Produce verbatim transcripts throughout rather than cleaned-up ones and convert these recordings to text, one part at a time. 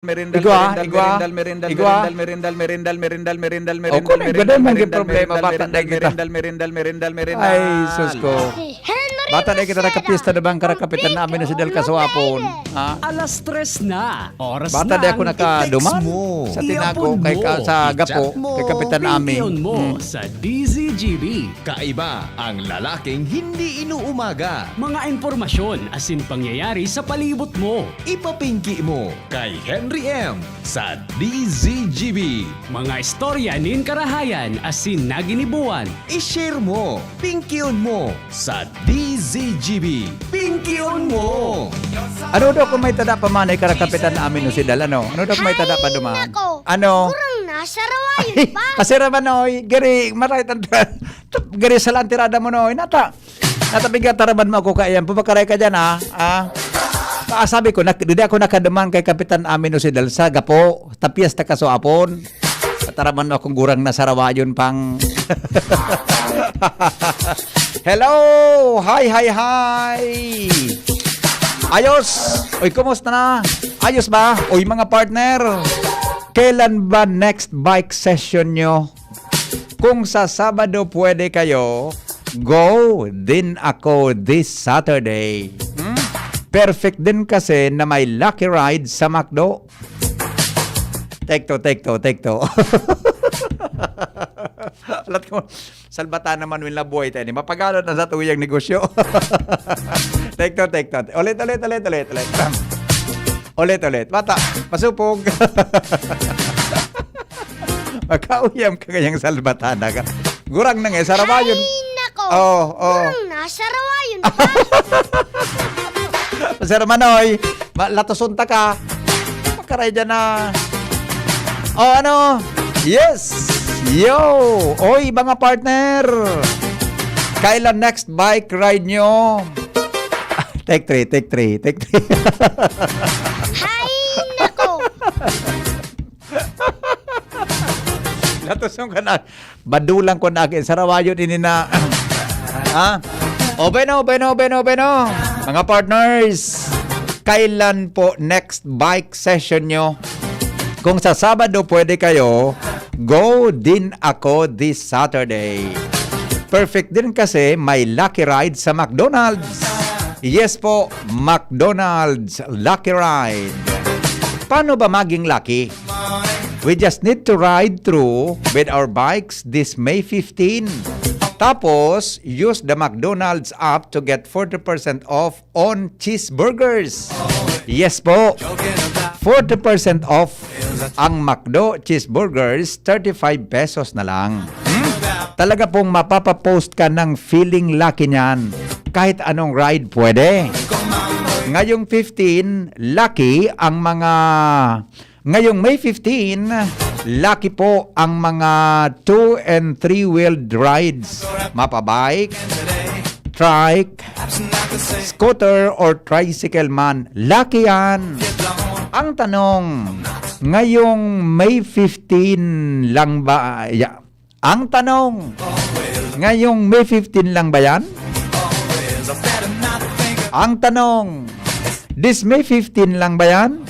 Igwa, igwa, igwa. O, kung ano, ganun man yung problema, bata na kita. Ay, sus ko. Bata na kita, nakapista na bang karakapitan namin na si Del Kasuapon? Ha? Alas tres na. Oras Bata na di ako ang nakaduman i-text mo. Sa tinago, I-upload kay ka-, mo. Sa gapo, I-chat mo. Kay Kapitan Ami. Pingkion mo Hmm. sa D Z G B. Kaiba ang lalaking hindi inuumaga. Mga impormasyon asin pangyayari sa palibot mo. Ipapingki mo kay Henry M sa D Z G B. Mga istorya nin karahayan asin naginibuan. I-share mo, pingkion mo sa D Z G B. Pingkion mo! Ano daw kung may tada pa man ay karakapitan na amin o si Dal, ano? Ano daw kung may tada pa Ay, duman? Nako! Ano? Kurang na, sarawayon pa! Kasi raman, oy, gari, maray tan-, gari sa lang tirada mo, no? Nata, nata, bigat taraman mo ako kaiyan. Pumakaray ka dyan, ha? Ah? Ah, sabi ko, nak-, di ako nakaduman kay Kapitan Amin o si Dal sa gapo. Tapyas ta kasuapon. Taraman mo akong gurang na sarawayon pang. Hello! Hi, hi, hi! Ayos! Uy, kumusta na? Ayos ba? Uy, mga partner! Kailan ba next bike session nyo? Kung sa Sabado pwede kayo, go din ako this Saturday. Hmm? Perfect din kasi na may lucky ride sa McDo. Take two, take two, take two. Alat ko, salbatan naman yung labuhay tayo. Mapagalot na sa tuyang negosyo. Take two, take two. Ulit, ulit, ulit, ulit, ulit. Ulit, ulit. Bata, masupog. Makauyam ka kayang salbatana ka. Gurang na nga, sarabayon. Ay, nako. Oh, oh. Gurang na, sarawayon pa. Sir Manoy, ma-, latoson ta ka. Pakaray dyan na. Oh, ano? Yes. Yo. Oy, mga partner. Kailan next bike ride nyo? Take three, take three, take three. Hay, nako. Latoson ka na. Badulang ko na agi. Sarawayon ini na. Ha? O, bueno, bueno, bueno, bueno. Mga partners, kailan po next bike session nyo? Kung sa Sabado pwede kayo, go din ako this Saturday. Perfect din kasi may lucky ride sa McDonald's. Yes po, McDonald's Lucky Ride. Paano ba maging lucky? We just need to ride through with our bikes this May fifteen. Tapos, use the McDonald's app to get forty percent off on cheeseburgers. Yes po. Forty percent off ang McDo cheeseburgers, thirty-five pesos na lang. Hmm? Talaga pong mapapapost ka ng feeling lucky niyan. Kahit anong ride pwede. Ngayong fifteen, lucky ang mga Ngayong May fifteen, lucky po ang mga two and three-wheeled rides. Mapa-bike, trike, scooter, or tricycle man. Lucky yan! Ang tanong, ngayong May fifteen lang ba? Ya-, ang tanong, ngayong May fifteen lang ba yan? Ang tanong, this May fifteen lang ba yan?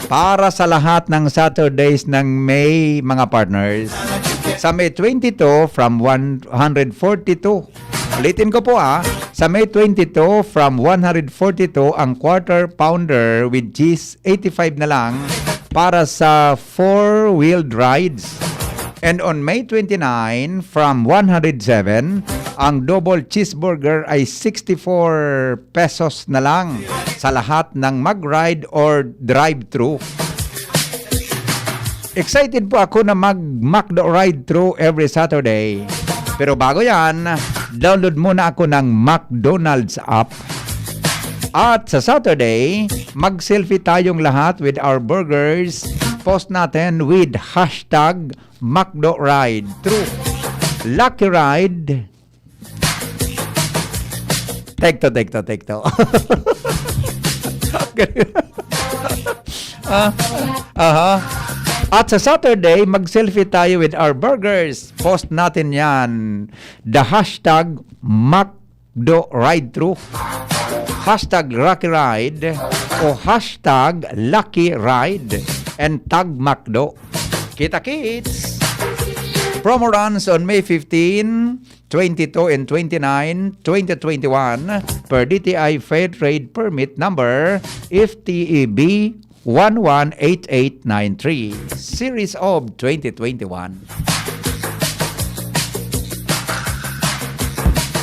Para sa lahat ng Saturdays ng May, mga partners, sa May twenty-two from one hundred forty-two. Ulitin ko po, ah, sa May twenty-two from one hundred forty-two ang quarter pounder with cheese, eighty-five na lang para sa four-wheeled rides. And on May twenty-nine, from one hundred seven, ang double cheeseburger ay sixty-four pesos na lang sa lahat ng mag-ride or drive-thru. Excited po ako na mag-McDo ride-thru every Saturday. Pero bago yan, download muna ako ng McDonald's app. At sa Saturday, mag-selfie tayong lahat with our burgers. Post natin with hashtag McDo Ride. True. Lucky Ride. Take two, take two, take two. Ah, aha. At sa Saturday, mag-selfie tayo with our burgers. Post natin yan. The hashtag McDo Ride Through. hashtag Lucky Ride o hashtag Lucky Ride and tag McDo. Kita-kits! Promo runs on May fifteen, twenty-two, and twenty-nine, twenty twenty-one, per D T I Fair Trade Permit Number F T E B one one eight eight nine three, Series of twenty twenty-one.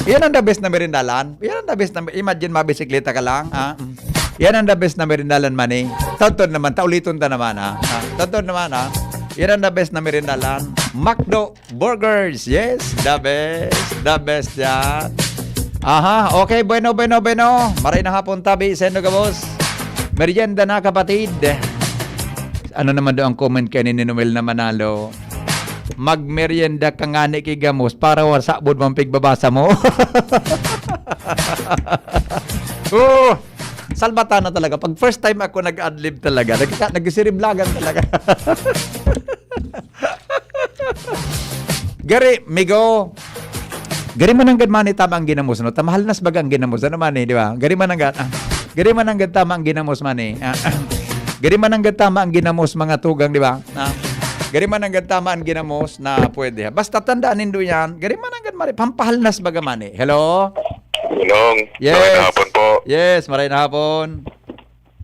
Yan ang the best na merindalan. Yan ang the best na, imagine, mabisikleta ka lang, ha? Mm. Yan ang the best na merindalan, mani. Totoo naman, tauliton ta naman, ha? Ha? Totoo naman, ha? Yan ang the best na merindalan. McDo Burgers, yes, the best, the best yan. Aha, okay, bueno, bueno, bueno. Maray na hapon, tabi, sendo gabos. Merienda na, kapatid. Ano naman daw ang comment kay ni Noel na Manalo? "Magmerienda ka ngani ki gamos para wa sabod man pigbabasa mo." Oh, salbatan na talaga. Pag first time ako nag-adlib talaga, nagka-, nagsiriblagan talaga. Gari, migo. Gari mananggad mani tama ang ginamos, no? Tamahalnas baga ang ginamos, ano mani, di ba? Gari mananggad, ah, gari mananggad tama ang ginamos mani. Ah, gari mananggad tama ang ginamos, mga tugang, di ba? Ah, gari mananggad tama ang ginamos na pwede. Basta tandaan nindo yan, gari mananggad mani, pampahalnas baga mani. Hello? Ginong, Yes. Magandang hapon po. Yes, maray na hapon.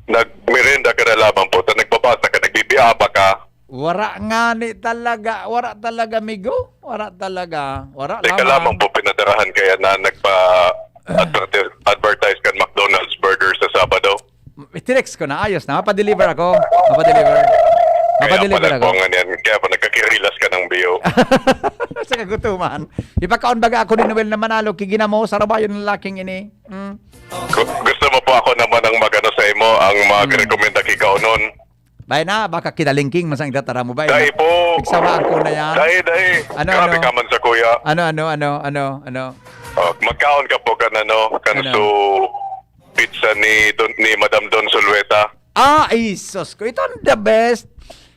Nagmerienda ka na lamang po, ta nagbabasa ka, nagbibiaba ka. Wara ngani talaga, wara talaga, migo. Wara talaga. Wara Teka lamang. lamang po, pinadarahan kaya na nagpa-advertise, advertise kan McDonald's burger sa Sabado. Tinext ko na, ayos na. Mapadeliver ako. Mapadeliver. Kaya Mapadeliver pala ako. po nga niyan, kaya pa nagkakirilas ka ng biyo. Sa kagutuman. Ipakaon baga ako ni Noel na Manalo, ki ginamos, sarabayon ng laking ini. Mm. Gu-, gusto mo po ako naman ang magano sa imo, ang Hmm. magrekomenda ki kaunon? Bay na, baka kinalingking man sa itataram mo, bay. Dai po. Pigsawaan ko na yan. Dai, dai. Ano, Grabe ano? ka man sa kuya. Ano, ano, ano, ano, ano? Oh, magkaon ka po kan ano, kan Ano? su pizza ni Don, ni Madam Don Sulueta. Ah, ay, sus ko. Ito ang the best.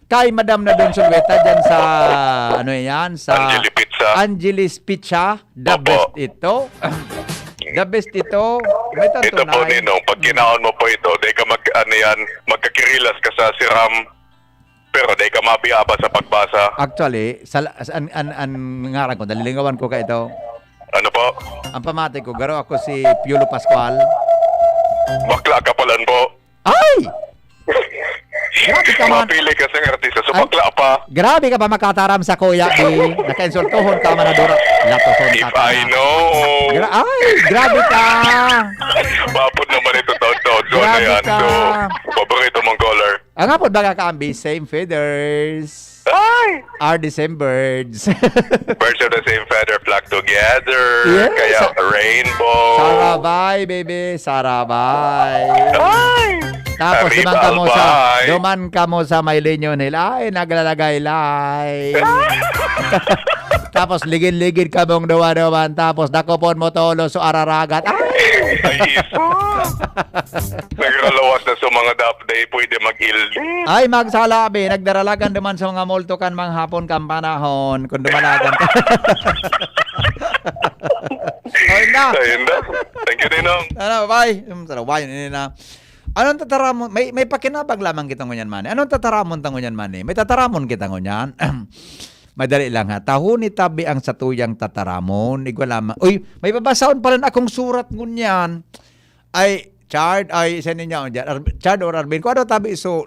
Kay Madam na Don Sulueta dyan sa, ano yan, sa Angeli Pizza. Angelis Pizza. The Opo. best ito. The best ito. May Ito po, tunay. Ninong, pag Mm. kinaon mo po ito, di ka mag, ano yan, magkakirilas ka sa siram, pero di ka mabiaba sa pagbasa. Actually, sa, sa an, an, an ngaran ko, nalilingawan ko ka ito. Ano po? Ang pamati ko, garo ako si Piolo Pascual. Bakla ka palan po. Ay! Grabe ka man. Mapili ka sa artista, so Ay. bakla pa. Grabe ka pa makataram sa kuya, di. Nakainsultohon ka man na dura. Latohon If ka pa I na. know. Gra-, ay, grabe ka. Mapod naman ito taon-taon. So, ano Grabe yan? ka. So, paborito mong color? Ang hapon, baga ka ang same feathers. Ay! Are the same birds. Birds of the same feather flock together. Yes. Kaya rainbow. Sarabay, baby. Sarabay. Ay! Tapos Arriba, duman kamo sa, albay. duman kamo sa may Leñon Hill. Ay, naglalagay-lay. Tapos ligid-ligid kamong duwa-duwan. Tapos dakopon mo tolo so araragat. Ay! Ay, iso. Nagralawas na sa mga dapday, pwede mag-ildi. Ay, magsalabi. Nagdaralagan duman sa mga multo kan mga hapon kan panahon. Kung dumalagan ka. Ayun na. Ayun na. Thank you, Ninong. Ano, bye. Hmm, sarap, bye. Yun na. Anong tataramon? May, may pakinabang lamang kita ngunyan, mani. Anong tataramon ta ngunyan, mani? May tataramon kita ngunyan. Madali lang, ha. Tahuni tabi ang satuyang tataramon. Igwa lamang. Uy, may babasahon pala na akong surat ngunyan. Ay, Chard, ay, isa ninyo, Chard, Ar-, Chard or Arvin. Kung ano tabi, so,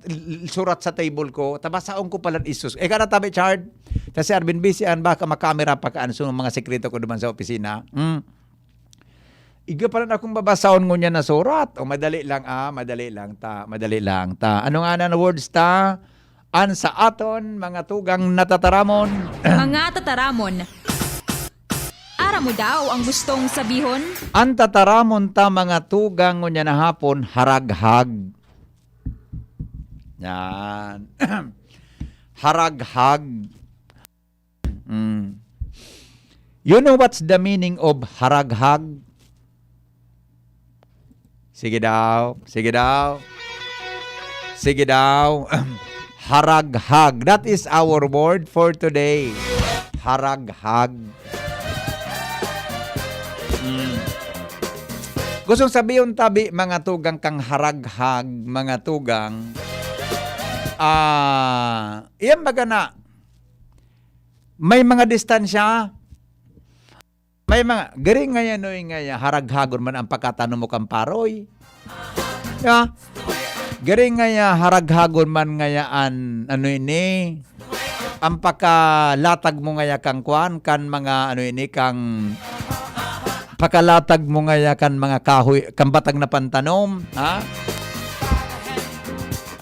l-, l-, surat sa table ko, tabasaon ko pala isus. Eh, kana tabi, Chard? Kasi Arvin, busy an baka makamera pa kaan, so, mga sekreto ko duman sa opisina. Hmm. Igwa pala na akong babasahon ngunyan na surat. O, madali lang, ah, madali lang ta, madali lang ta. Ano nga na words ta? An sa aton, mga tugang natataramon. Mga tataramon. Aram mo daw ang gustong sabihon? An tataramon ta, mga tugang, ngunyan na hapon, haraghag. Yan. Haraghag. Mm. You know what's the meaning of haraghag? Sige daw, sige daw. Sige daw. Haraghag. That is our word for today. Haraghag. Mm. Gustong sabihon tabi, mga tugang, kang haraghag, mga tugang, ah, iyan baga na, may mga distansya, may mga, gari ngaya, noy ngaya, haraghagon man ang pagkatanom mo kan paroy. Di ba? Gari ngaya, haraghagon man ngaya an, ano ini, ang pakalatag mo ngaya kang kwan, kan mga, ano ini, kang pakalatag mo ngaya kan mga kahoy, kan batag na pantanom, ha?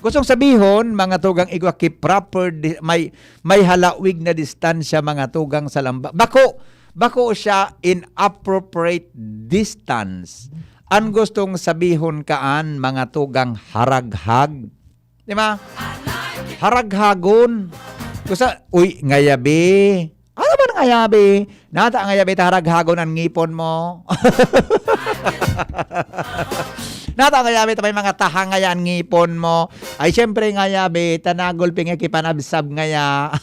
Gustong sabihon, mga tugang, igwa ki proper di-, may, may halawig na distansya, mga tugang, sa lamba. Bako, bako siya inappropriate distance. An gustong sabihon kaan, mga tugang, haraghag. Di ba? Haraghagon. Gusto, uy, ngayabi. Ano ba ngayabi? Nata ngayabi, ta haraghagon an ngipon mo. Nata ngayabi, ta may mga taha ngaya an ngipon mo. Ay, siyempre ngayabi, ta nagulpi nga kipanabsab ngaya.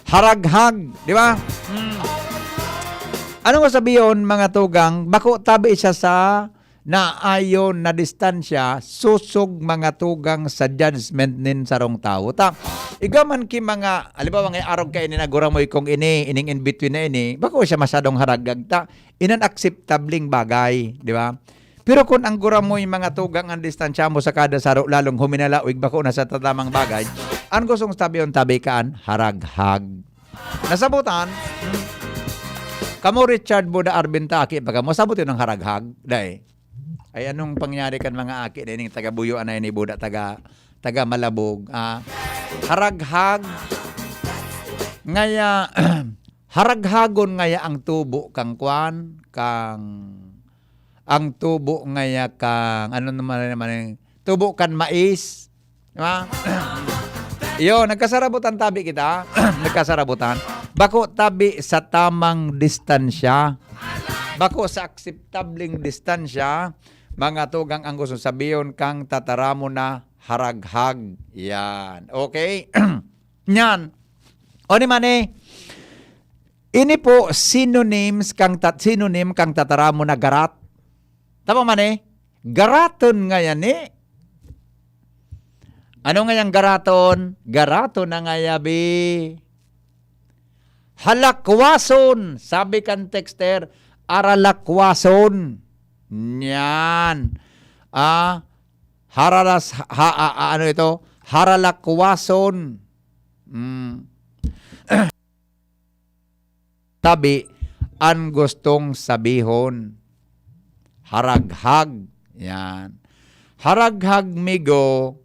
Haraghag, di ba? Hmm. Ano mo sabiyon, mga tugang? Bako tabi siya sa naayon na distansya, sosog mga tugang sa judgment nin sarong tawo. Ta, igwa man ki mga, halimbawa, nga arog ka ini, naguramoy kong ini, ining in between na ini, bako siya masyadong haraghag ta, inan akseptabling bagay, di ba? Pero kun ang guramoy, mga tugang, ang distansya mo sa kada saro, lalong huminalawig, bako na sa tatamang bagay, ang gustong sabiyon tabi kaan, haraghag. Nasabutan? Hmm. Kamo, Richard, Buda, Arvin, ta aki pa kamo, sabot yun ang haraghag, dai. Ay, anong pangyari kan mga aki na ining taga Buyo, anay ni Buda, taga, taga Malabog, ah? Haraghag. Ngaya, haraghagon ngaya ang tubo kang kwan, kang, ang tubo ngaya kang, ano naman, naman yung tubo kan mais, di ba? Iyo, nagkasarabutan tabi kita. Nagkasarabutan. Bako tabi sa tamang distansya. Bako sa akseptableng distansya, mga tugang, ang gusto sabiyon kang tataramon na haraghag. Yan. Okay? Yan. O ni man eh, ini po, synonyms kang tat-, synonym kang tataramon na garat. Tama man eh? Garaton ngayan eh. Ano ngayang garaton? Garaton na ngayabi. Halakwason, sabi kan texter, aralakwason. Yan. Ah, haralas, ha, ha, ha, ano ito? Haralakwason. Mm. Tabi, an gustong sabihon. Haraghag. Yan. Haraghag, migo.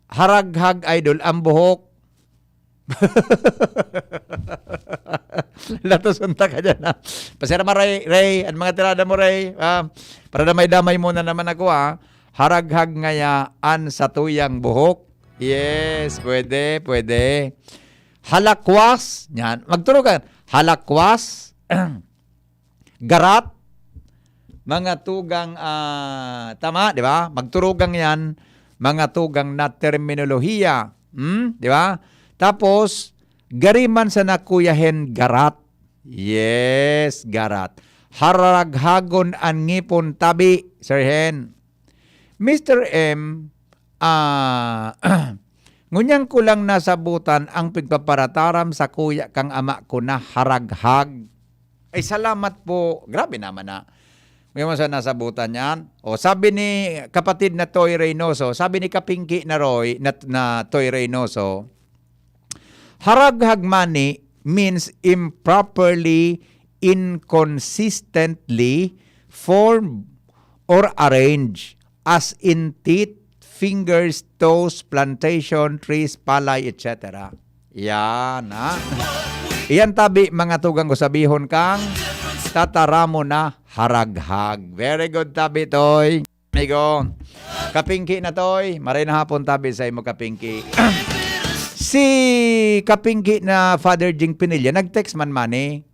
Haraghag, idol, ang buhok. Latoson ta ka dyan, ha? Pasira mo, Ray, Ray, an mga tirada mo, Ray. Ah, para damay-damay muna naman ako, ha? Haraghag ngaya an satuyang buhok. Yes, pwede, pwede. Halakwas, yan. Magturugan. Halakwas, garat, mga tugang, ah, tama, di ba? Magturugang yan, mga tugang na terminolohiya. Hmm? Di ba? Tapos, gari man sana, Kuya Hen, garat. Yes, garat. Haraghagon an ngipon tabi, Sir Hen. Mister M, ah, ngunyan ko lang nasabutan ang pigpaparataram sa kuya kang ama ko na haraghag. Ay, salamat po. Grabe naman na. May mga nasabutan yan. O, sabi ni kapatid na Toy Reynoso, sabi ni Kapingki na Roy, na, na Toy Reynoso, haraghag mani means improperly, inconsistently formed or arranged, as in teeth, fingers, toes, plantation, trees, palay, et cetera. Yan, ha? Iyan tabi, mga tugang ko, sabihon kang tataramon na haraghag. Very good tabi, Toy. Amigo, Kapingki na, Toy. Maray na hapon tabi sa imo, Kapingki. Si Kapingki na Father Jing Pinilla, nag-text man mani.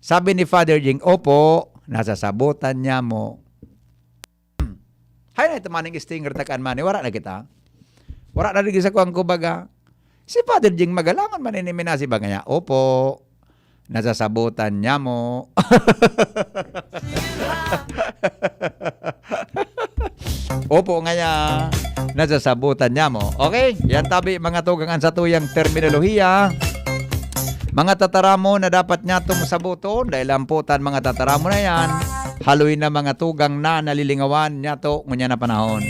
Sabi ni Father Jing, "Opo, nasasabutan niya mo." Hay na ito maning stinger takaan mani, wala na kita. Wala na rin sa kuwang kubaga. Si Father Jing Magalangon man ini minasi ba ngaya? Opo. nasasabotan niya mo. Opo, ngaya, nasasabotan niya mo. Okay? Yan tabi, mga tugang, ang satuyang terminolohiya. Mga tataramon na dapat nyatong saboton, dahil amputan mga tataramon na yan, haloy na mga tugang na nalilingawan nyato ngunyan na panahon.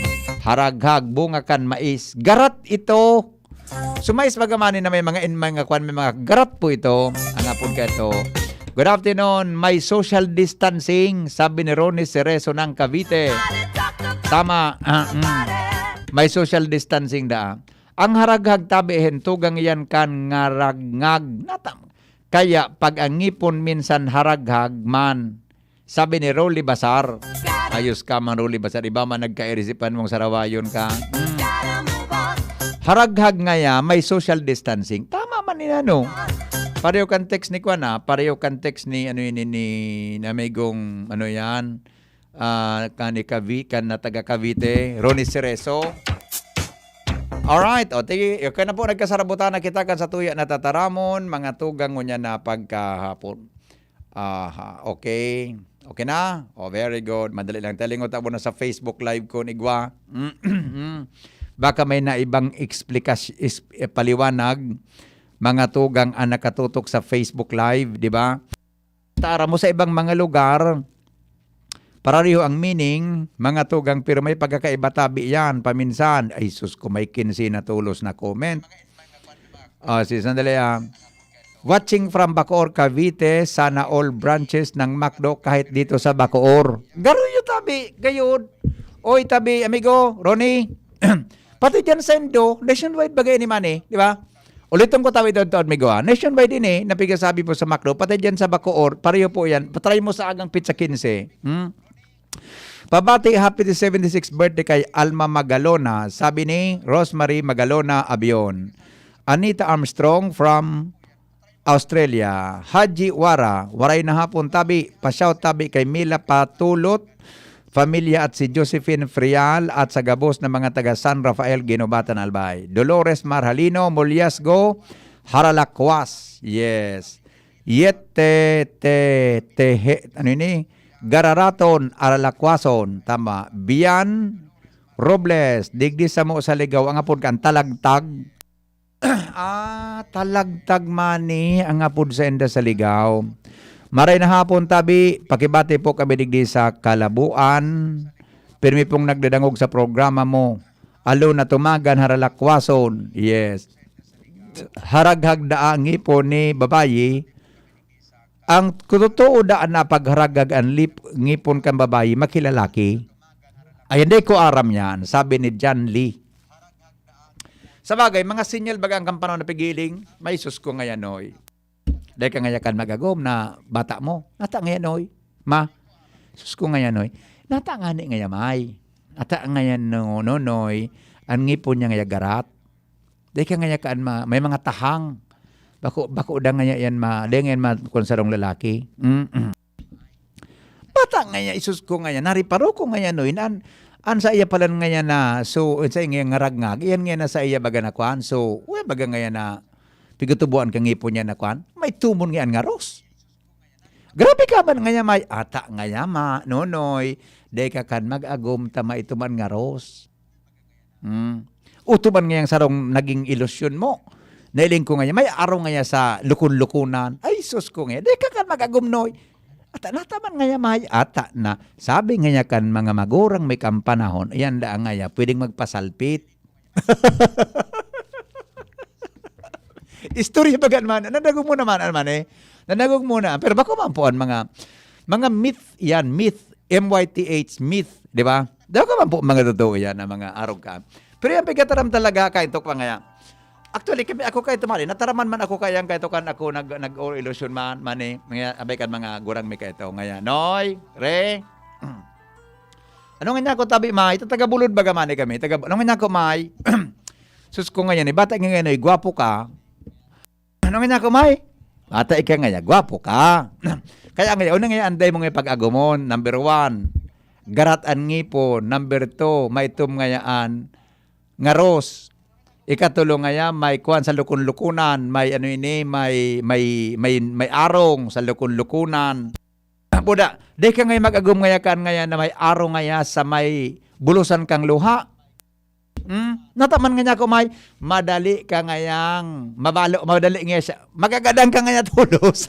Haraghag, bunga kan mais. Garat ito. So, mais baga man na may mga in-, mga kwan, may mga garat po ito. Ang apod ka ito. Good afternoon. May social distancing, sabi ni Ronnie Cerezo ng Cavite. Tama. Ah, mm. May social distancing da. Ang haraghag tabi hen tugang iyan kan ngaragnag. Nata-, kaya pag ang ngipon minsan haraghag man, sabi ni Rolly Basar. Ayos ka man, Rolly Basar. Iba man nagkairisipan mong sarawayon ka. Hmm. Haraghag ngaya, may social distancing. Tama man ni ano. Pareho kan text ni Kwan, ah. Pareho kan text ni, ano yun, ni, ni, ni amigong, ano yan, ah, kan ni Cavi-, kan na taga Cavite, Ronnie Cerezo. Alright, o, ti-, okay na po, nagkasarabutan na kita kan sa tuya na tataramon, mga tugang ngunyan na pagkahapon. Aha, okay. Okay na? O, very good. Madali lang. Talingot ako na sa Facebook Live ko, igwa. Baka may na ibang explikas-, is-, eh, paliwanag, mga tugang ang nakatutok sa Facebook Live, di ba? Tara mo sa ibang mga lugar, parariho ang meaning, mga tugang, pero may pagkakaiba tabi yan, paminsan. Ay, sus ko, may kinse na tulos na comment. Ah, si, sandali, ah. Watching from Bacoor, Cavite, sana all branches ng McDo kahit dito sa Bacoor. Garuyo tabi, gayud. Oy, tabi, amigo, Ronnie. Pati dyan sa Indo, nationwide bagay ni Manny, di ba? Uliton ko tabi doon, taon, amigo, ha? Nationwide din eh, napigasabi po sa McDo, pati dyan sa Bacoor, pareho po yan. Patry mo sa agang pizza quince. Hmm? Pabati, happy seventy-sixth birthday kay Alma Magalona, sabi ni Rosemary Magalona Abion. Anita Armstrong from Australia. Haji Wara, waray na hapon tabi, pa-shout tabi kay Mila Patulot, pamilya at si Josephine Frial at sa gabos na mga taga San Rafael, Guinobatan, Albay. Dolores Marhalino, Mulyasgo, Haralakwas. Yes. Yet te, te, te, he, ano ini? Gararaton, Aralakwason. Tama. Bian Robles, digdi samo sa Ligao, ang apod kan Talagtag. Ah, Talagtag man ni ang apod sa inda sa Ligao. Maray na hapon, tabi. Pakibati po kami digdi sa Kalabuan. Pirmi pong nagdadangog sa programa mo. Alo na tumagan, Haralakwason. Yes. Haraghag daa ngipon ni babayi. Ang totoo daan na pagharaghag an lip-, ngipon kan babayi, makilalaki. Ay, hindi ko aram yan, sabi ni John Lee. Sa bagay, mga sinyal baga ang kampanaw na pigiling, may sus ko ngayon, oy. Dahil ka ngayon kan mag-agom na bata mo, nata ngayon, oy. Ma, sus ko ngayon, oy. Nata nga ni ngayon, may. Nata ngayon, no, nonoy. Ang ngipon niya ngayon garat. Dai ka ngaya kaan ma-, may mga tahang. Bako, bako da ngaya yan ma-, dai ngayan ma-, kun sarong lalaki. Mm-mm. Bata ngaya, isus ko ngaya, nariparo ko ngaya, no, in an, an sa iya palan ngaya na, so, sa iya ngaya ngaragngag, iyan ngaya na sa iya baga na kwan, so, we baga ngaya na, pigatubuan ka ngipon niya na kwan, may tumon ngaya an ngaros. Grabe ka man ngaya, may ata ngaya ma, nonoy, dai ka kan mag-agom ta maituman ngaros. Hmm. Utuban ngayang sarong naging ilusyon mo. Nailing ko ngaya, may araw ngaya sa lukon-lukunan. Ay, sus ko ngaya, di ka kan mag-agumnoy. Ata nataman ngaya, may ata na. Sabi ngaya kan mga magurang may kampanahon, iyan da ngaya, pwedeng magpasalpit. Istorya baga man, nadagog mo naman, man eh. Nadagog mo na. Pero bako man po ang mga, mga myth yan, myth, M Y T H, myth, di ba? Daw ka man po mga totoo yan, ang mga arog ka. Pero yung pagkataram talaga, kain to pa ngaya. Actually, kami, ako kayo tumali, nataraman man ako kaya ang kayo kan ako nag, nag-or ilusyon man, man eh. Mga, abay kan mga gurang mi kayo to. Ngaya, Noy, Re, ano nga niya ako tabi, May? Ito taga Bulod baga man eh kami. Taga, ano nga niya ako, May? Sus ko ngayon eh, bata nga ngayon eh, gwapo ka. Ano nga niya ako, May? Bata ika ngaya, gwapo ka. Kaya ngaya, una ngaya, anday mo nga pag-agumon. Number one, garat an ngipon. Number two, maitom ngayaan ngaros. Ikatulo ngaya, may kuwan sa lukon-lukunan, may ano ini, may, may, may, may arong sa lukon-lukunan. Buda, di ka ngaya mag-agom ngaya kan ngaya na may arong ngaya sa may bulusan kang luha. Hmm? Nataman ngaya ko may, madali ka ngayang, mabalo, madali ngaya siya, magagadan ka ngaya tolos.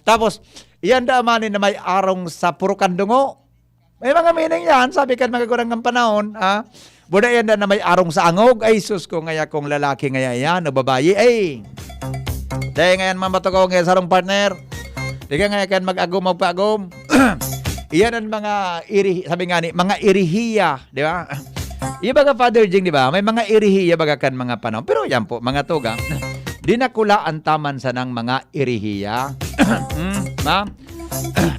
Tapos, iyan da man na may arong sa purukan dungo. May mga meaning yan, sabi kan mga gurang ng panahon, ha? Buda yan na may arong sa angog. Ay, sus ko, ngaya kong lalaki ngaya yan, o babayi, ay. Dahil ngayon, mga matukaw, ngaya sarong partner. Di ka ngaya kan mag-agom, magpaagom. Iyan ang mga iri, sabi nga ni, mga irihiya, di ba? Yung baga, Father Jing, di ba? May mga irihiya baga kan mga panahon. Pero yan po, mga tugang, dinakula ang taman sa nang mga irihiya. Hmm, ma?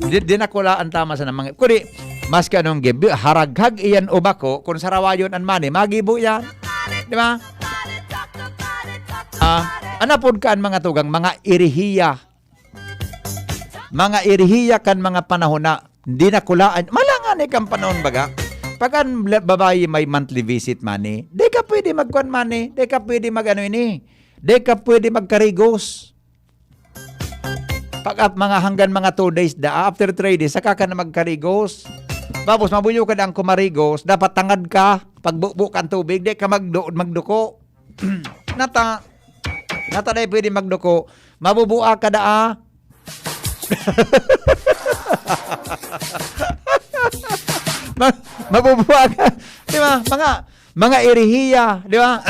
Di, dinakula ang tama sa mga, kuri, maski anong gibi, haraghag iyan o bako, kung sarawayon an mani, magibo yan. Di ba? Ah, anapod ka an mga tugang, mga irihiya. Mga irihiya kan mga panahon na dinakulaan. Malangan ikang panahon baga. Pag an la-, babayi may monthly visit mani, di ka pwede magkuan mani, di ka pwede mag-ano ini, di ka pwede magkarigos. Pag ap-, mga hanggan mga two days da, after three days, saka ka na magkarigos. Tapos mabuyo ka dang kumarigos, dapat tangad ka, pagbubo kan tubig, di ka magdu-, magduko. Nata, nata dai pwede magduko, mabubua ka daa. Ma-, mabubua ka. Di ba? Mga, mga irihiya, di ba?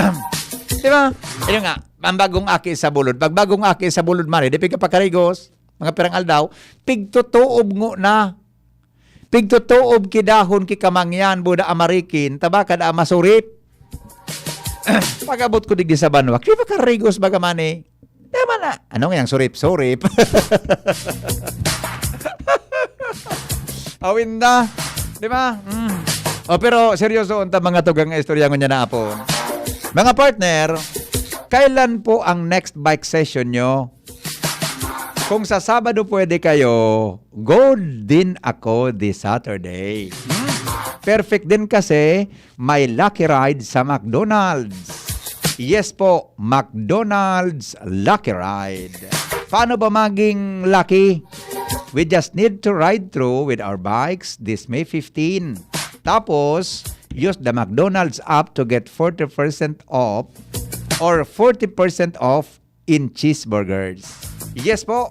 Di ba? Ayun nga, ang bagong aki sa bulod. Pag bagong aki sa bulod, mari, di pigkapakarigos, mga pirang aldaw, pigtutuob ngo na. Pigtutuob ki dahon ki kamangyan, buda amarikin, tabaka da masurip. Pag-abot ko digdi sa banwa, di ba karigos baga mani? Tama na. Ano nga yung surip-surip? Awin na. Di ba? Mm. O, pero seryoso, unta mga tugang nga istorya ngunyan na apon. Mga partner, kailan po ang next bike session nyo? Kung sa Sabado pwede kayo, go din ako this Saturday. Hmm? Perfect din kasi may lucky ride sa McDonald's. Yes po, McDonald's Lucky Ride. Paano ba maging lucky? We just need to ride through with our bikes this May fifteen. Tapos, use the McDonald's app to get forty percent off or forty percent off in cheeseburgers. Yes po,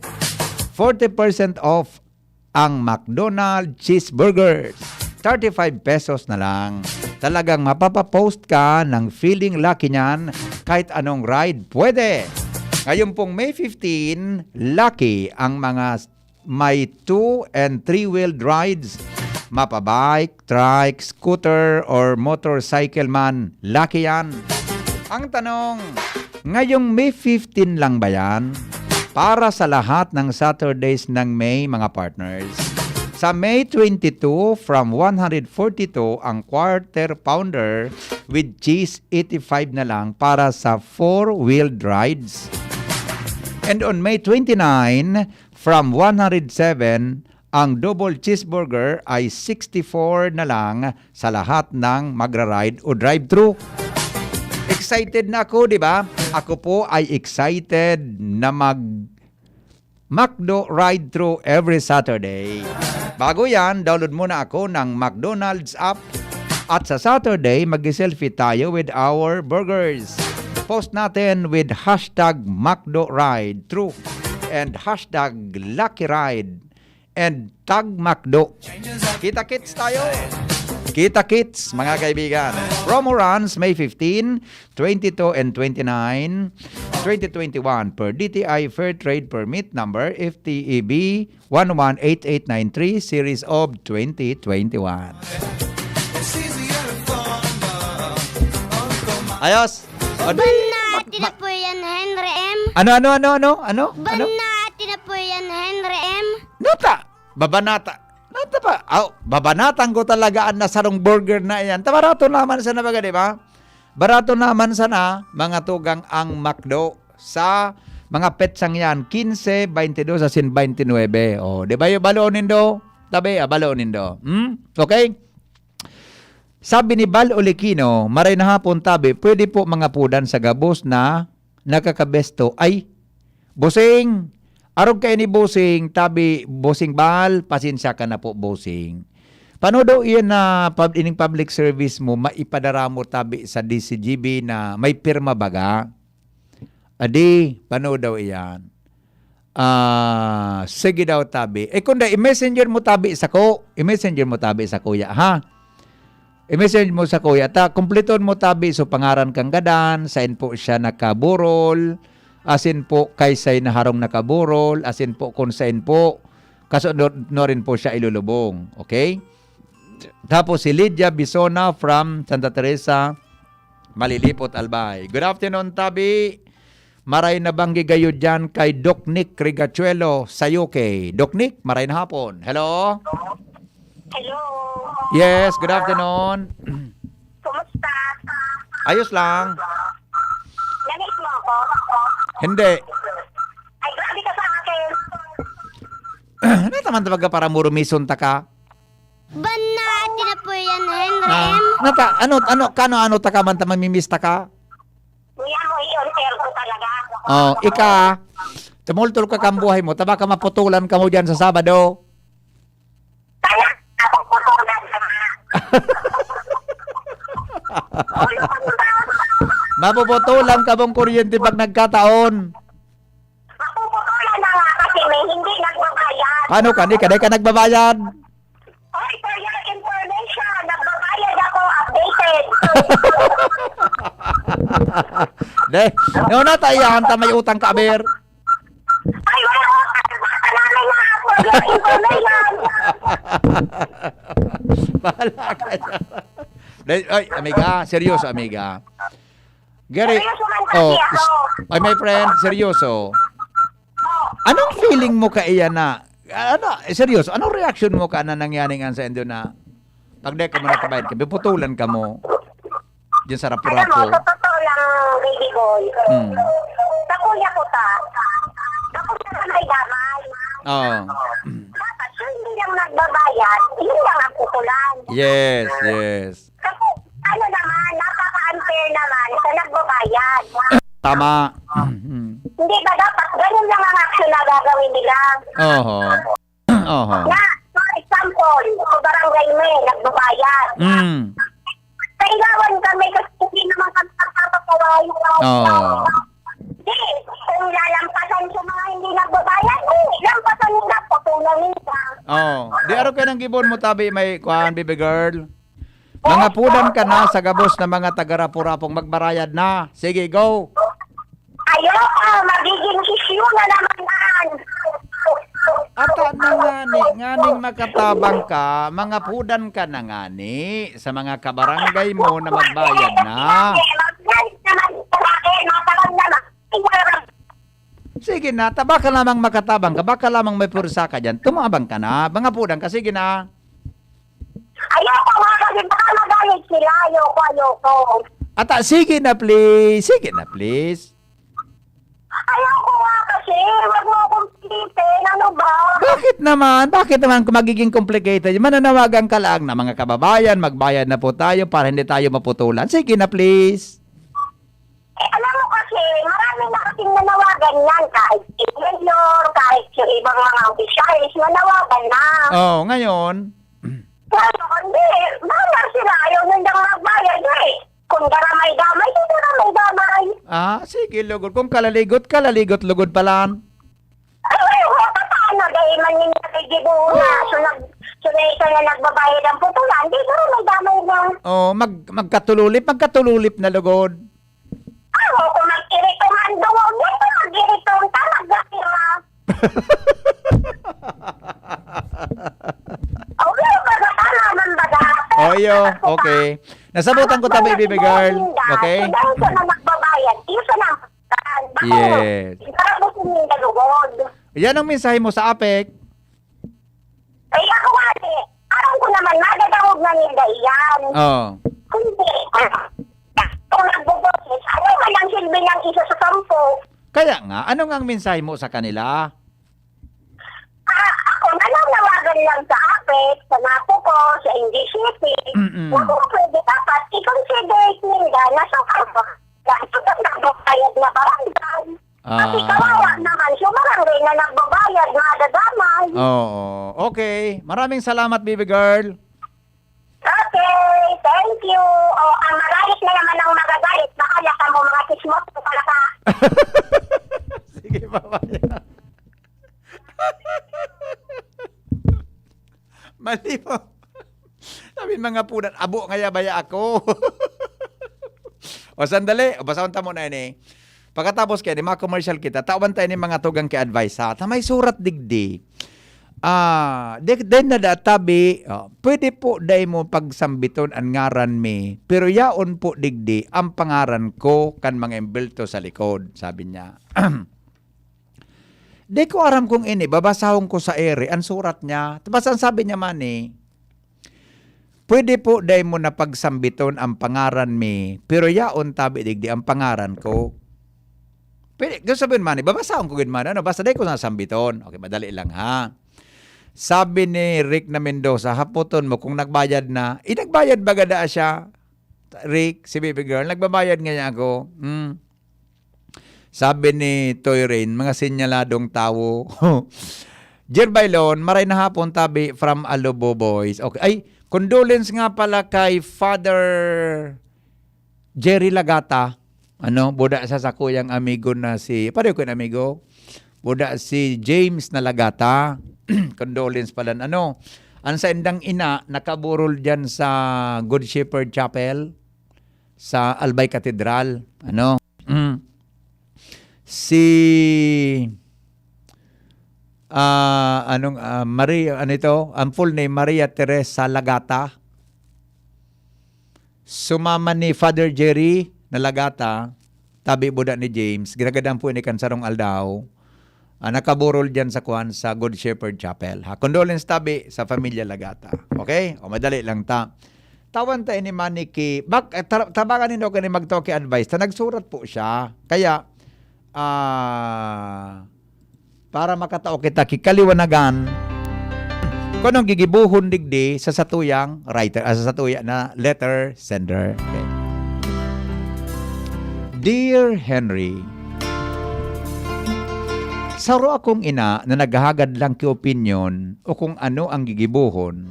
forty percent off ang McDonald's cheeseburgers. Thirty-five pesos na lang. Talagang mapapapost ka ng feeling lucky niyan, kahit anong ride pwede. Ngayon pong May fifteen, lucky ang mga may two and three-wheeled rides. Mapa-bike, trike, scooter, or motorcycle man, lucky yan. Ang tanong, ngayong May fifteen lang ba yan? Para sa lahat ng Saturdays ng May, mga partners. Sa May twenty-two, from one hundred forty-two ang quarter pounder with cheese, eighty-five na lang para sa four-wheeled rides. And on May twenty-nine, from one hundred seven, ang double cheeseburger ay sixty-four na lang sa lahat ng magra-ride o drive-thru. Excited na ako, di ba? Ako po ay excited na mag McDo ride-thru every Saturday. Bago yan, download muna ako ng McDonald's app. At sa Saturday, mag-selfie tayo with our burgers. Post natin with hashtag McDo ride-thru and hashtag lucky ride and tag McDo. Kita-kits tayo! Kita-kits, mga kaibigan. Promo runs May fifteen, twenty-two and twenty-nine, twenty twenty-one per D T I Fair Trade Permit number F T E B one one eight eight nine three, series of twenty twenty-one. Ayos! O, di, Ban na mag-, ma- tinapoy yan, Henry M. Ano, ano, ano, ano? Ano? Ban Ano? na tinapoy yan, Henry M. Nata! Babanata. Nata pa? Aw, babanatan ko talaga an nasarong burger na iyan. Ta barato naman sana baga, di ba? Barato naman sana, mga tugang, ang McDo sa mga petsang yan, quince, twenty-dos, asin twenty-nuebe. O, di ba yung balo nindo? Tabi, ah, balo nindo. Hmm? Okay? Sabi ni Bal Olikino, "Maray na hapon, tabi, pwede po mangapudan sa gabos na nakakabesto." Ay, Busing, arog kaini, Busing, tabi, Busing Bal, pasensya ka na po, Busing. Paano daw iyan na pub-, ining public service mo, maipadara mo tabi sa D C G B na may pirma baga? Adi, paano daw iyan? Ah, sige daw, tabi. Eh, kung da, i-messenger mo tabi sako. I-messenger mo tabi sa kuya, ha? I-messenger mo sa kuya. Ta, kumpleton mo tabi. So, pangaran kan gadan, sain po siya nakaburol, asin po kay sain na harong nakaburol, asin po kung sain po, kaso no, no rin po siya ilulubong. Okay? Tapos si Lydia Bisona from Santa Teresa, Malilipot, Albay. Good afternoon, tabi. Maray na banggi gayo diyan kay Doc Nick Rigachuelo, Sayuke. Doc Nick, maray na hapon. Hello? Hello. Yes, good afternoon. Kumusta? Ayos lang. Namiss mo ako? Hindi. Ay, grabe ka sa akin. Nataman talaga para murumison ta ka. Banat na po yan, Henry Ah, M. nata, ano, ano, kano, ano ta ka man ta mamimiss ta ka? Kuya mo, iyon, sir, ko talaga. Oh, ika, tumultol ka kang buhay mo, taba ka maputulan ka mo diyan sa Sabado. Kaya, ako po po na. Mapuputulan ka mong kuryente pag nagkataon. Mapuputulan na nga kasi may hindi nagbabayad. Paano ka? Di ka, di ka nagbabayad? Oy, for your information, nagbabayad ako, updated. De, no, natayahan ta may utang ka, aber. Ay, wala ko. Salamat na ako, for your information. Bahala ka dyan. De, ay, amiga, seryoso, amiga. Gary, Seryoso man oh, kasi ako. s-, ay, my friend, seryoso. Oh. Anong feeling mo kaiyan na, ano, eh, seryoso, anong reaction mo ka na nangyari nga sa indo na pag di ka mo nakabayad ka, piputulan ka mo diyan sa Alam mo, rapu-rapu? sa totoo lang, baby boy, Hmm. sa kuya ko ta, ako na may damay. Oo. Dapat siya hindi lang nagbabayad, yun lang ang putulan. Yes, yes. Kasi, ano naman, napaka-unfair naman sa nagbabayad. Tama. Mm. Hindi ba dapat ganun lang ang action na gagawin nila? Oho. Oho. Na, for example, sa barangay mo eh, nagbabayad. Mm. Kailangan kami kasi hindi naman kami nagpapatawayan. Oo. Hindi, kung lalampasan sa mga hindi nagbabayad, eh, lampasan nila, putulan nila. Oo. Di araw kayo ng gibon mo, tabi, may kuhaan, baby girl. Mangapudan ka na sa gabos na mga taga-Rapu-Rapong magbarayad na. Sige, go. Ayoko, magiging issue na naman yan. Ata na ngani, nganing makatabang ka, mangapudan ka na ngani sa mga kabarangay mo na magbayad na. Magbayad naman sa akin, matagal naman. Sige na, ta-, baka lamang makatabang ka, baka lamang may pwersa ka diyan. Tumabang ka na, mangapudan ka, sige na. Ayoko nga kasi baka magalit sila. Ayoko, ayoko. Ata, sige na, please. Sige na, please. Ayoko nga kasi. Wag mo akong pilitin. Ano ba? Bakit naman? Bakit naman kung magiging complicated? Mananawagan ka lang na, "Mga kababayan, magbayad na po tayo para hindi tayo maputulan." Sige na, please. Eh, alam mo kasi, marami na kasing nanawagan yan. Kahit si mayor, kahit yung ibang mga opisyalis, nanawagan na. Oh, ngayon? Ngayon, di, bahala sila. Ayaw nandang magbayad eh. Kung dara may damay, di dara may damay. Ah, sige, lugod. Kung kalaligot, kalaligot, lugod palan. Ay, ay, wa, paano? Dahil man yung nagdidibo na, so nag-, so na isa na nagbabayad ang putulan, di dara may damay na. Oh, mag-, magkatululip, magkatululip na lugod. Ako, kung mag-irito man, duwag yan, kung mag-irito, tamag na sila. Okay, baga, tama man baga. Oh, iyo, okay. Nasabutan ko tabi, baby girl. Okay? Dahil sa mga nagbabayad, iyo sa nang Yes. Para mo sininda lugod. Yan ang mensahe mo sa apek. Ay, ako nga, eh, aram ko naman, madadangog na ninda iyan. Oo. Kundi, ah, kung nagbuboses, ano man ang silbi ng isa sa sampo? Kaya nga, ano nga ang mensahe mo sa kanila? Ah, ako, nananawagan Doon lang sa Apec, sa Napo ko, sa N G City. Mm-mm. Na kung pwede dapat, i-consider ninda na sa Apec, na sa nagbabayad na barangay. Kasi Ah. kawawa naman, yung barangay na nagbabayad, madadamay. Oo. Okay. Maraming salamat, baby girl. Okay, thank you. O, ang magalit na naman ang magagalit, baka laka mo mga chismoso talaga. Sige, mamaya. Mali po. Sabi mga punan, abo ngaya baya ako. O, sandali. O, basahon ta muna ini. Pagkatapos kaya ni mga commercial kita, tawan tayo ni mga tugang ki advice ha. Ta may surat digdi. Ah, di, di na da tabi, oh, pwede po dai mo pagsambiton an ngaran mi, pero yaon po digdi ang pangaran ko kan mga embelto sa likod, sabi niya. Di ko aram kung ini, babasahon ko sa ere, ang surat niya. Basta ang sabi niya man eh, "Pwede po dai mo na pagsambiton ang pangaran mi, pero yaon tabi digdi ang pangaran ko." Pwede, gusto sabihin man, ibabasahon ko gid man, ano, basta dai ko na sambiton. Okay, madali lang ha. Sabi ni Rick na Mendoza, "Hapoton mo kung nagbayad na." Eh, nagbayad ba gada siya? Rick, si baby girl, nagbabayad nga niya ako. Hmm. Sabi ni Toy Rain, mga sinyaladong tawo. Jer Bailon, maray na hapon, tabi from Alobo Boys. Okay. Ay, condolence nga pala kay Father Jerry Lagata. Ano, buda sa sakuyang amigo na si, pareho ko yung amigo. Buda si James na Lagata. Condolence pala. Ano, ang saindang ina, nakaburol dyan sa Good Shepherd Chapel, sa Albay Cathedral. Ano? Mm. Si, ah, anong, ah, Maria, ano ito? Ang full name, Maria Teresa Lagata. Sumama ni Father Jerry na Lagata, tabi buda ni James, ginagadan po ini kan sarong aldaw. Ah, nakaburol diyan sa kwan, sa Good Shepherd Chapel. Ha, condolence tabi sa Pamilya Lagata. Okay? O, madali lang ta. Tawan ta ini man ni ki-, bak-, eh, tar-, tabangan nindo kani magtao ki advice. Ta nagsurat po siya. Kaya, ah, para makatao kita ki kaliwanagan, kung anong gigibohon digdi sa satuyang writer, ah, sa satuya na letter sender. Okay. Dear Henry, saro akong ina na naghahagad lang ki opinyon o kung ano ang gigibohon,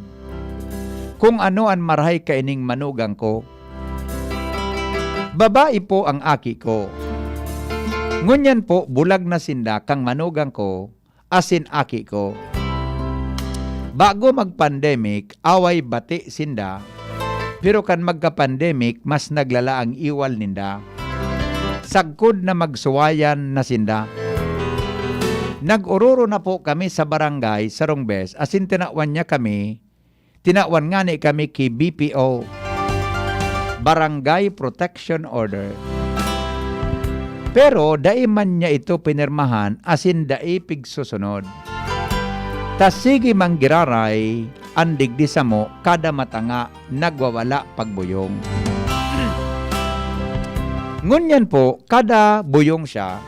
kung ano an marahay kaining manugang ko. Babae po ang aki ko. Ngunyan po, bulag na sinda kang manugang ko asin aki ko. Bago mag-pandemic, away bati sinda, pero kan magka-pandemic, mas naglala ang iwal ninda. Sagkod na magsuwayan na sinda. Nag-ororo na po kami sa barangay sarong bes, asin tinawan niya kami, tinawan ngani kami ki B P O, Barangay Protection Order. Pero dai man niya ito pinirmahan asin dai pigsusunod. Ta sige man giraray, an digdi samo kada matanga nagwawala pagbuyong. Ngunyan po, kada buyong siya,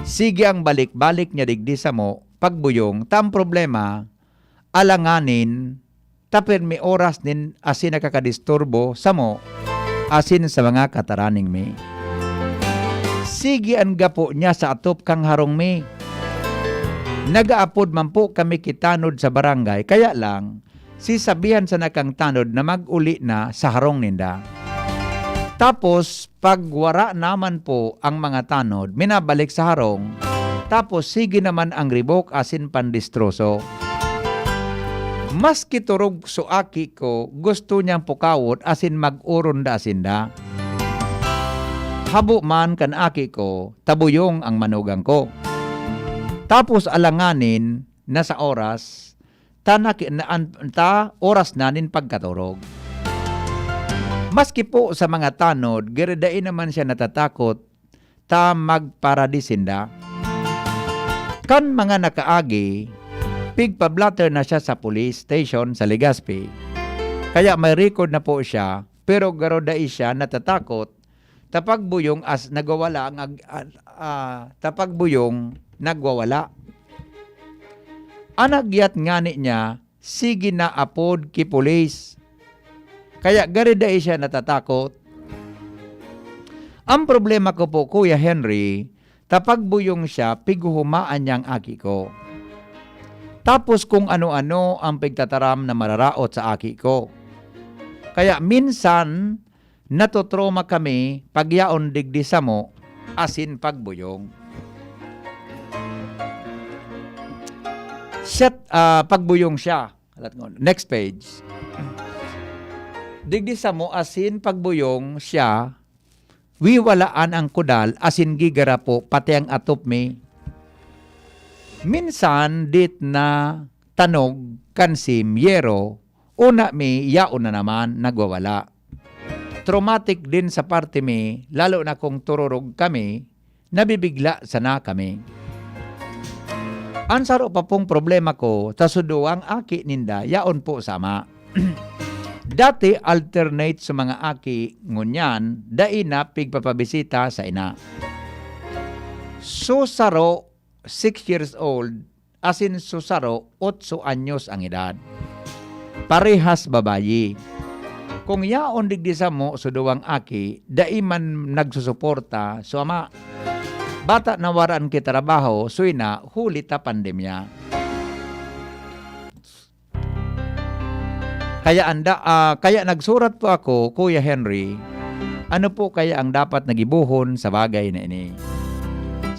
sige ang balik-balik niya digdi samo pagbuyong, ta ang problema, alanganin, ta pirmi oras nin asin nakakadisturbo samo asin sa mga kataraning mi. Sige an gapo niya sa atop kang harong mi. Nagaapod man po kami ki tanod sa barangay, kaya lang, sisabihan sana kang tanod na mag-uli na sa harong ninda. Tapos, pag wara naman po ang mga tanod, minabalik sa harong, tapos sige naman ang ribok asin pandistroso. Maski turog so aki ko, gusto niyang pukawot asin mag-oron da asin da. Habo man kan aki ko, ta buyong ang manugang ko. Tapos alanganin na sa oras, ta naki-, na, an, ta oras na nin pagkaturog. Maski po sa mga tanod, giri dai naman siya natatakot ta magparadi sinda. Kan mga nakaagi, pigpa-blotter na siya sa police station sa Legazpi. Kaya may record na po siya, pero garo dai siya natatakot ta pagbuyong as nagwawala ang ag-, ah, ah, ta pagbuyong nagwawala. An agyat ngani niya, sige na apod ki pulis. Kaya gari dai siya natatakot. Ang problema ko po, Kuya Henry, ta pagbuyong siya, pighuhumaan niya ang aki ko. Tapos kung ano-ano ang pigtataram na mararaot sa aki ko. Kaya minsan, natotrauma kami pag yaon digdi samo asin pagbuyong. Siya, ah, pagbuyong siya. Alat ngon. Next page. Digdi samo asin pagbuyong siya, wiwalaan ang kudal asin gigarapo pati ang atop mi. Minsan, dit na tanog kan sim yero, una mi yaon na naman nagwawala. Traumatic din sa parte mi, lalo na kung tururog kami, nabibigla sana kami. An saro pa pong problema ko, ta suduwang aki ninda, yaon po sa ama. Dati alternate sa mga aki ngunyan, dai na pigpapabisita sa ina. So saro, six years old, asin so saro, otso anyos ang edad. Parehas babayi. Kung yaon digdi samo so duwang aki, dai man nagsusuporta so ama. Bata na waran ki trabaho, so ina, huli ta pandemya. Kaya anda, ah, kaya nagsurat po ako, Kuya Henry, ano po kaya ang dapat na gibohon sa bagay na ini?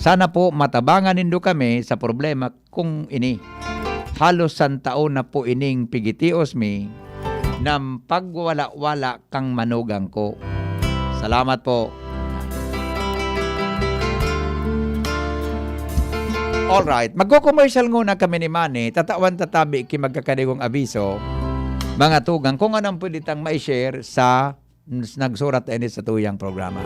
Sana po matabangan nindo kami sa problema kong ini. Halos santaon na po ining pigitios mi nang pagwala-wala kang manugang ko. Salamat po. Alright, magko-commercial nguna kami ni Manny, tatawan ta tabi ki magkakadigong abiso, mga tugang, kung anong pwede tang mai-share sa n-, nagsurat na ini sa tuyang programa.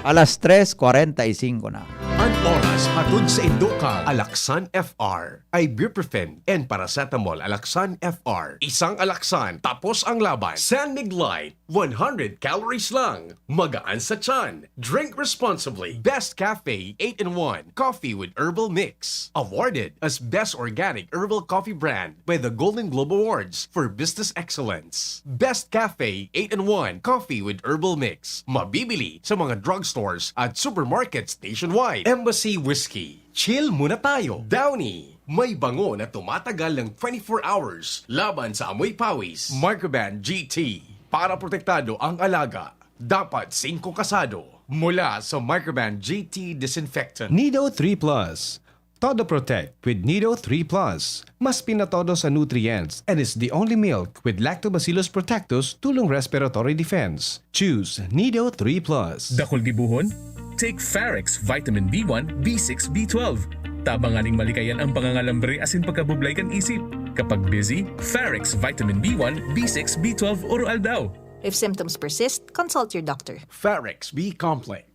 Alas tres kwarenta y singko na. An oras hatod saindo kan Alaxan F R, ibuprofen and paracetamol. Alaxan F R, isang Alaxan, tapos ang laban. San Mig Light, one hundred calories lang. Magaan sa tiyan. Drink responsibly. Best Cafe eight-in-one Coffee with Herbal Mix. Awarded as Best Organic Herbal Coffee Brand by the Golden Globe Awards for Business Excellence. Best Cafe eight-in-one Coffee with Herbal Mix. Mabibili sa mga drugstores at supermarkets nationwide. Embassy Whiskey. Chill muna tayo. Downy. May bango na tumatagal ng twenty-four hours laban sa amoy pawis. Microban G T. Para protektado ang alaga, dapat singko kasado. Mula sa Microban G T Disinfectant. Nido three Plus. Todo Protect with Nido three Plus. Mas pinatodo sa nutrients and is the only milk with Lactobacillus protectus tulong respiratory defense. Choose Nido three Plus. Dakul gibohon? Take Farex Vitamin B one, B six, B twelve. Tabangan ning malikayan ang pangangalambre asin pagkabublay kan isip. Kapag busy, Farex Vitamin B one, B six, B twelve, Oro Aldaw. If symptoms persist, consult your doctor. Farex B Complex.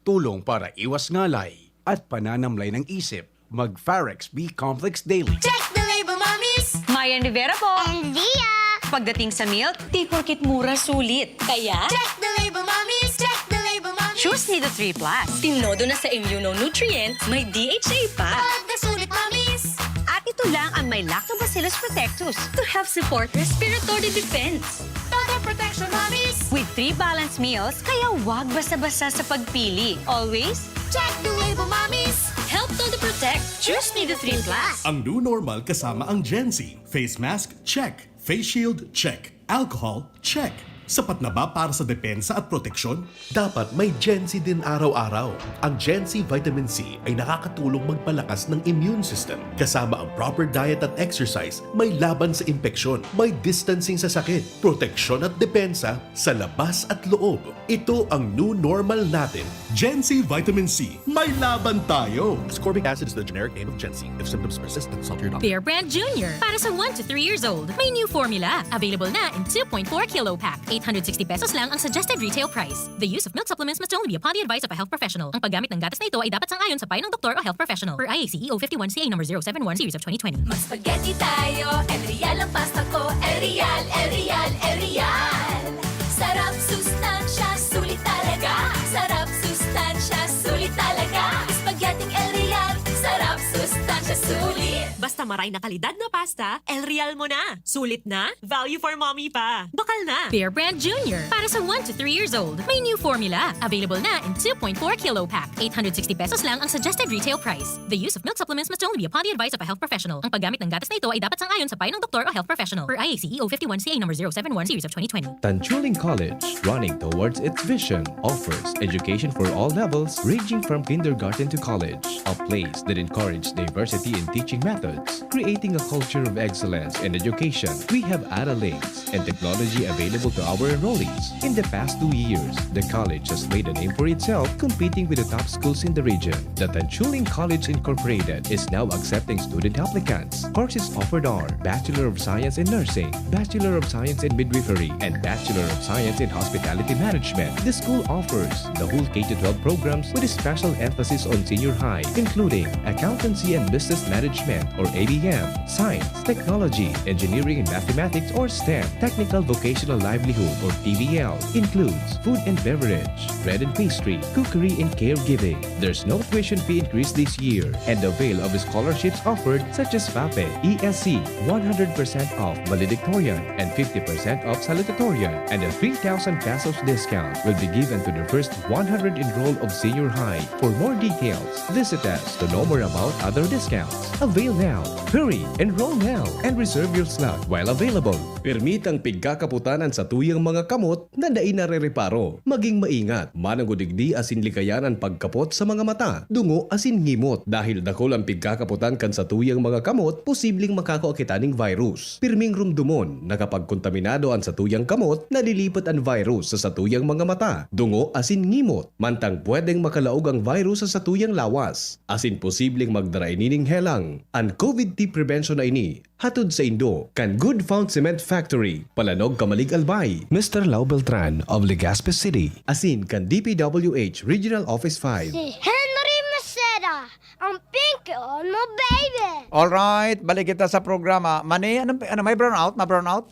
Tulong para iwas ngalay at pananamlay ng isip. Mag Farex B Complex Daily. Check the label, mommies! Mayan Rivera po. And Zia! Pagdating sa milk, di porket mura, sulit. Kaya, check the label, mommies! Check the label, mommies! Choose Nido three Plus. Tinodo na sa immunonutrient, may D H A pa. Pagkasulit, mommies! At ito lang ang may Lactobacillus protectus to help support respiratory defense. Todo protection, mommies! With three balanced meals, kaya wag basa-basa sa pagpili. Always check the label, mommies! Help Todo Protect. Choose Nido three Plus. Ang new normal kasama ang Gen Z. Face mask, check. Face shield, check. Alcohol, check. Sapat na ba para sa depensa at proteksyon? Dapat may Gen Z din araw-araw. Ang Gen Z Vitamin C ay nakakatulong magpalakas ng immune system. Kasama ang proper diet at exercise, may laban sa impeksyon, may distancing sa sakit, proteksyon at depensa sa labas at loob. Ito ang new normal natin. Gen Z Vitamin C, may laban tayo! Ascorbic acid is the generic name of Gen Z. If symptoms persist, consult your doctor. Bear Brand Junior, para sa one to three years old. May new formula. Available na in two point four kilo pack. Eight hundred sixty pesos lang ang suggested retail price. The use of milk supplements must only be upon the advice of a health professional. Ang paggamit ng gatas na ito ay dapat sang-ayon sa payo ng doktor o health professional. Per I A C E O fifty-one C A number zero seven one series of twenty twenty. Mag-spaghetti tayo, El Real ang pasta ko. El Real, El Real, El Real. Sarap, sustansya, sulit talaga. Sarap, sustansya, sulit talaga. Spaghetti El Real, sarap, sustansya, sulit. Basta Sa maray na kalidad na pasta, El Real mo na. Sulit na, value for mommy pa. Bakal na. Bear Brand Junior. Para sa one to three years old, may new formula. Available na in two point four kilo pack. Eight hundred sixty pesos lang ang suggested retail price. The use of milk supplements must only be upon the advice of a health professional. Ang paggamit ng gatas na ito ay dapat sang-ayon sa payo ng doktor o health professional. Per I A C E O fifty-one C A number zero seven one series of twenty twenty. Tanchuling College, running towards its vision, offers education for all levels, ranging from kindergarten to college, a place that encourages diversity in teaching methods, creating a culture of excellence in education. We have Ada Links and technology available to our enrollees. In the past two years, the college has made a name for itself competing with the top schools in the region. The Tanchuling College Incorporated is now accepting student applicants. Courses offered are Bachelor of Science in Nursing, Bachelor of Science in Midwifery, and Bachelor of Science in Hospitality Management. The school offers the whole K to twelve programs with a special emphasis on senior high, including Accountancy and Business Management or A B M, Science, Technology, Engineering and Mathematics or STEM, Technical Vocational Livelihood or T V L, includes food and beverage, bread and pastry, cookery and caregiving. There's no tuition fee increase this year and avail of scholarships offered such as FAPE, E S C, one hundred percent off valedictorian and fifty percent off salutatorian, and a three thousand pesos discount will be given to the first one hundred enrolled of senior high. For more details, visit us to know more about other discounts. Avail now! Hurry! Enroll now and reserve your slot while available. Pirmitang pigkakaputan an satuyang mga kamot na dai narereparo. Maging maingat, mananggod digdi asin likayan an pagkapot sa mga mata, dungo asin ngimot. Dahil dakul an pigkakaputan kan satuyang mga kamot, posibleng makakua kita ning virus. Pirming rumdomon na kapag kontaminado an satuyang kamot, nalilipat an virus sa satuyang mga mata, dungo asin ngimot. Mantang pwedeng makalaog ang virus sa satuyang lawas, asin posibleng magdara ini ning helang. An COVID T prevention na ini, hatod saindo kan Good Found Cement Factory, Palanog, Camalig, Albay. Mister Lau Beltran of Legazpi City. Asin kan D P W H Regional Office five. Si Henry Maceda, ang pinky on mo, baby! Alright, balik kita sa programa. Mani, ano, ano may brownout? May brownout?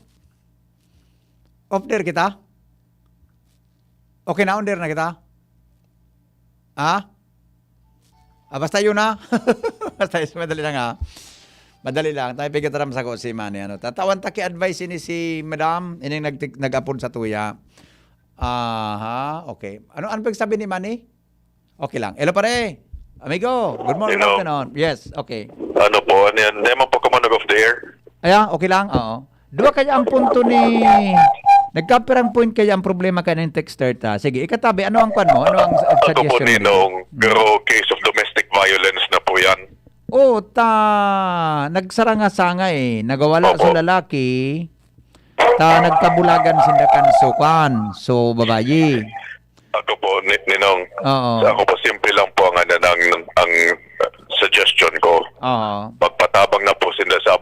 Off there kita? Okay na, on there na kita? Ha? Ah, basta yun ha. Basta yun, madali lang ha. Madali lang. Tayo pigataram sa ko si Manny. Ano? Tatawan ta ki advice ini si Madam, ining nag nag-apod sa tuya. Aha, okay. Ano ano pagsabi ni Manny? Okay lang. Hello pare. Amigo, good morning, Hello. Afternoon. Yes, okay. Ano po, ano yan? Hindi man po ka man nag-off the air? Aya, okay lang. Oo. Duwa kaya ang punto ni Nagkapirang point kaya ang problema kaya ng texter ta. Sige, ikatabi, ano ang kwan mo? Ano ang uh, Ako po, suggestion mo? Ninong, pero case of domestic violence na po yan. Oh, ta nagsaranga-sanga eh. Nagawala Opo. sa lalaki. Ta nagkabulagan sinda kan sukan. So, babayi. Ako po, ni, Ninong, Oo. ako po, simple lang po ang, ano, ang, ang suggestion ko. Oo. Magpatabang na po sila sa Apo